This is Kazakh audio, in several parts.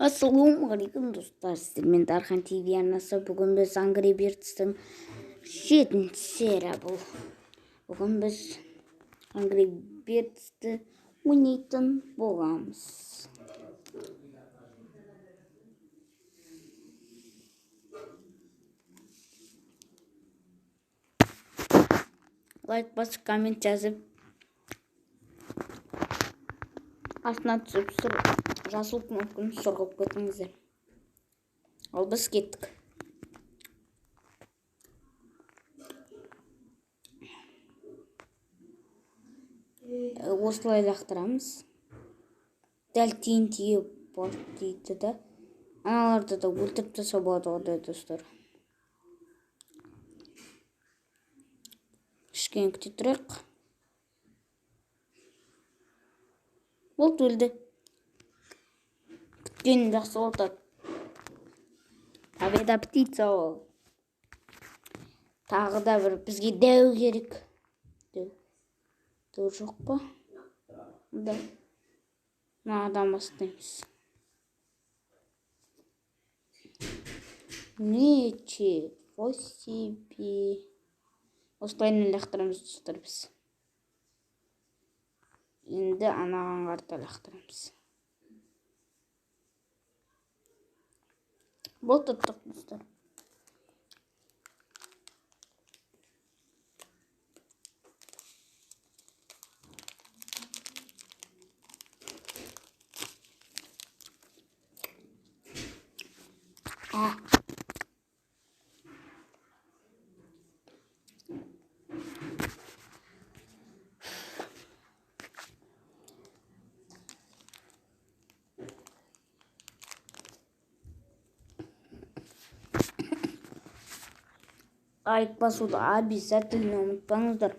Ассалаумағалейкум, достар! Сіздермен Дархан ТВ арнасы. Бүгін біз Angry Birds'тің жетінші серия бұл. Бүгін біз Angry Birds'ті ойнайтын боламыз. Лайк басып, коммент жазып, астына түсіп, жасыл кнопканы соғып кетіңіздер. Ал біз кеттік. Осылай лақтырамыз. Дәл TNT-ге бар дейді да. Аналарды да өлтіріп тастауға болады ғой, достар. Кішкене күте тұрайық. Болды, өлді. Күткен жақсы болды. Победа птица ол. Тағы да бір бізге дәу керек. Дәу. Дәу жоқ па? Да. Мынадан бастаймыз. Ничего себе. Осылай лақтырамыз, достар, біз. Енді анаған қарата лақтырамыз. Болды, ұттық, достар. Лайк басуды обязательно ұмытпаңыздар.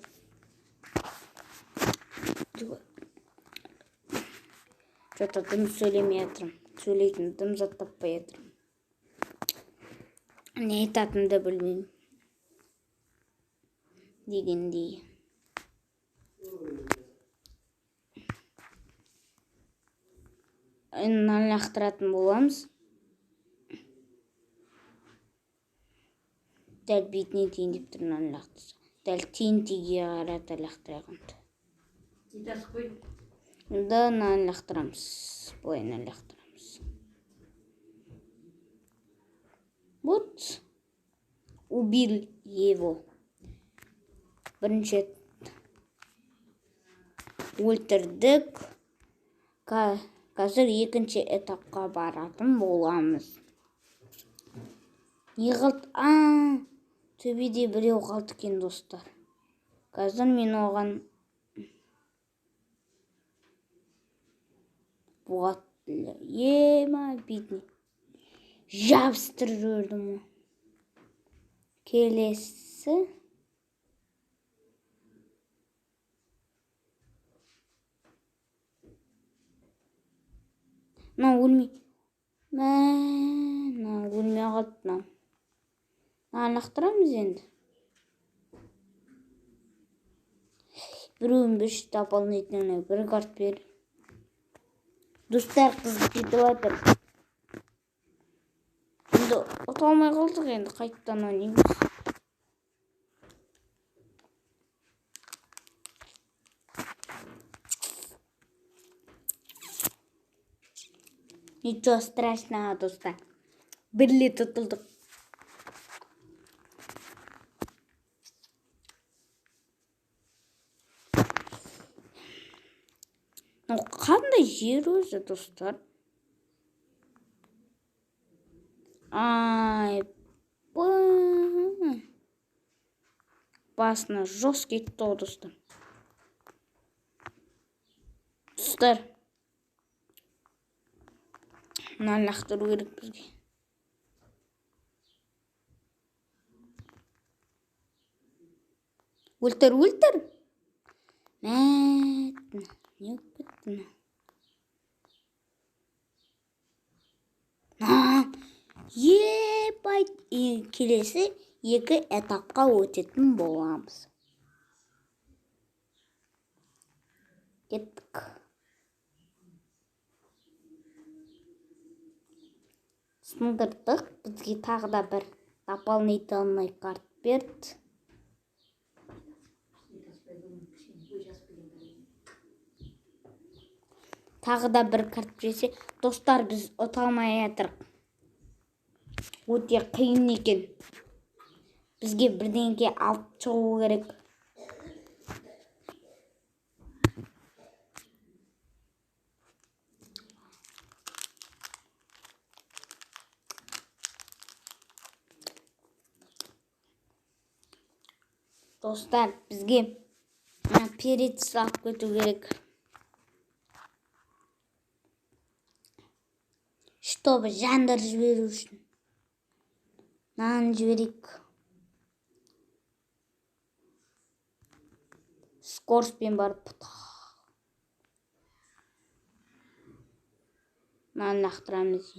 Что-то дым сөйлемей жатырмын. Сөйлейтін дым зат таппай жатырмын. Не айтатынымды білмеймін. Дегендей. Мынаны лақтыратын боламыз. Дәл бетіне тиін деп тұр, мынаны лақтырса. Дәл TNT-ге қарата лақтырайық онда. Енді мынаны лақтырамыз. Былайынан лақтырамыз. Вот. Убил его. Бірінші өлтірдік. Қазір екінші этапқа баратын боламыз. Не қалды? Төбеде біреу қалды екен, достар. Қазір мен оған бұғат ема бетіне жабыстырып жібердім ғой. Келесі. Мынау өлмей. Мынау өлмей қалды мынау. Мынаны лақтырамыз енді. Біреуін бес дополнительный бір карт бер. Достар, қызып кетіп жатыр. Енді ұта алмай қалдық, енді қайтадан ойнаймыз. Ничего страшного, достар. Бір рет ұтылдық. Қандай жер өзі, достар? Ай, басына жос кетті ғой, достар. Достар, мынаны лақтыру керек бізге. Өлтір, өлтір. Мәтін. Не болып кетті мынау? Ебать, келесі екі этапқа өтетін боламыз. Кеттік. Сындырдық. Бізге тағы да бір дополнительный карт берді. Тағы да бір карт берсе, достар, біз ұта алмай жатырық. Өте қиын екен. Бізге бірдеңке алып шығу керек. Достар, бізге перец алып кету керек. Чтобы жандырып жіберу үшін. Нан жіберейік. Скоростьпен барып нан лақтырамыз.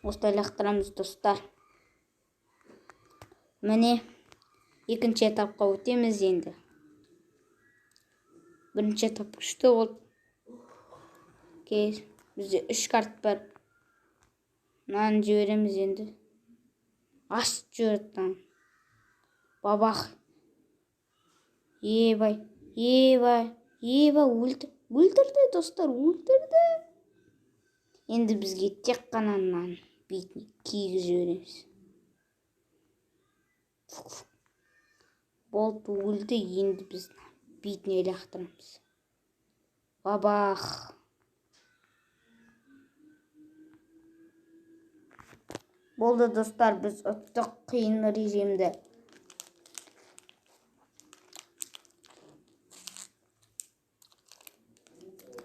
Осылай лақтырамыз, достар. Міне, екінші этапқа өтеміз енді. Бірінші этап күшті болды. Окей, бізде 3 карт бар. Мынаны жібереміз енді. Ас жіберді. Бабах. Ебай, ебай, ебай, өлтірді, достар, өлтірді. Енді бізге тек қана нан бетіне кигізіп жібереміз. Болды, өлді. Енді біз бетіне лақтырамыз. Бабах. Болды, достар, біз ұттық қиын режимді.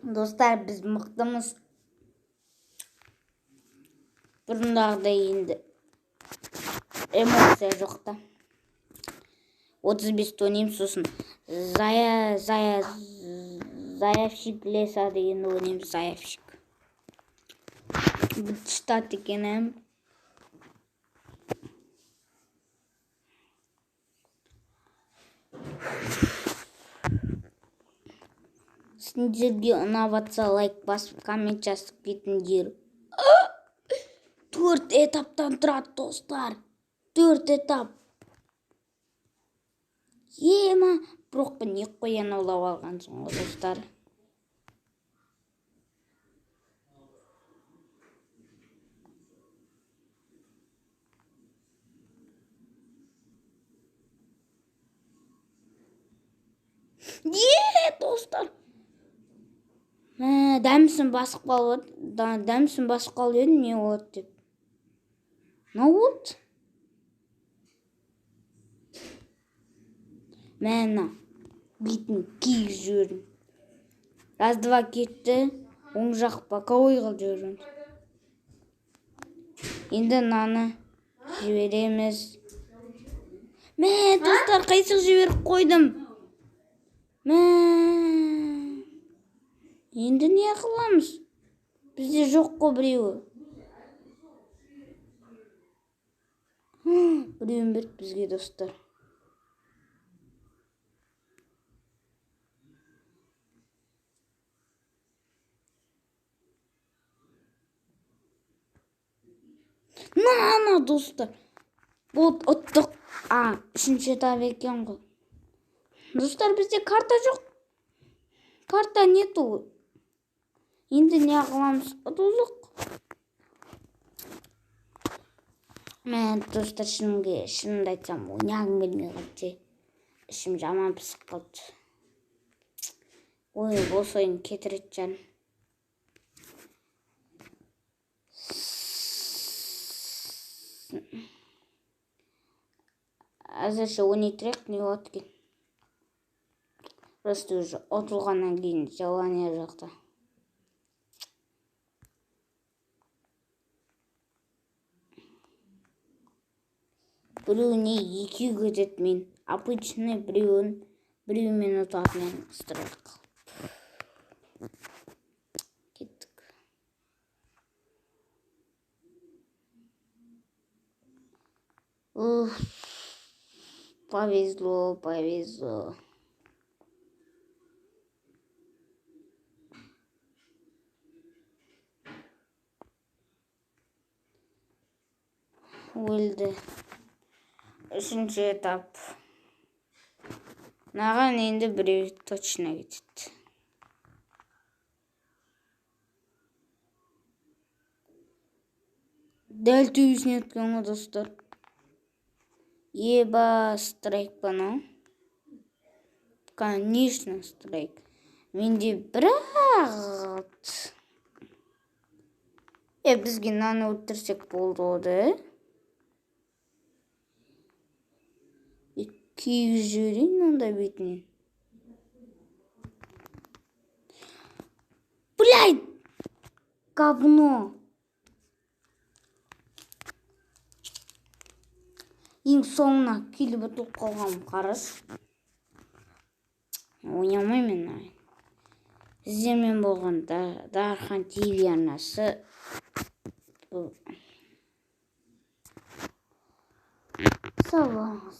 Достар, біз мықтымыз. Бұрындағыдай енді эмоция жоқ та. 35 ойнаймыз, сосын заявщик леса деген ойнаймыз, заявщик. Бұл штат екен. Сендерге ұнап жатса лайк басып, коммент жазып кетіңдер. 4 этаптан тұрады, достар. 4 этап. Ема, бірақ не қоян аулап алғансың ғой, достар. Е, достар. Дәмсін басып қалып, дәмсін басып қалып едім, не болады деп. Не болды? Мә, бетін кигізіп жібердім. Раз, два кетті. Оң жақ боковой қылып жібердім. Енді мынаны жібереміз. Мә, достар, қайсық жіберіп қойдым. Мә. Енді не қыламыз? Бізде жоқ қой біреуі. Біреуін берді бізге, достар. На, достар. Болды, ұттық. А, үшінші этап екен ғой. Достар, бізде карта жоқ. Карта нету. Енді не қыламыз? Ұтылдық. Мә, достар, шынымды айтсам, ойнағым келмей қалды. Ішім жаман пысып қалды. Ой, бос ойын кетіреді жаным. Әзірше ойнай тұрайық, не болады екен. Просто уже ұтылғаннан кейін желание жоқ та. Біреуіне екеу кетеді, мен обычный біреумен ұтатын едім, строй қылып. Кеттік. Уф, повезло, повезло. Өлді. Үшінші этап. Мынаған енді біреу точно кетеді. Дәл төбесіне өткен ғой, достар. Еба, страйк па мынау? Конечно, страйк. Менде бірақ. Бізге мынаны өлтірсек болды ғой да. Кигізіп жіберейін мынандай бетінен. Блядь! Говно! Ең соңына келіп ұтылып қалғаным қарашы. Ойнамаймын мен. Сіздермен болған Дархан ТВ арнасы. Сау болыңыз.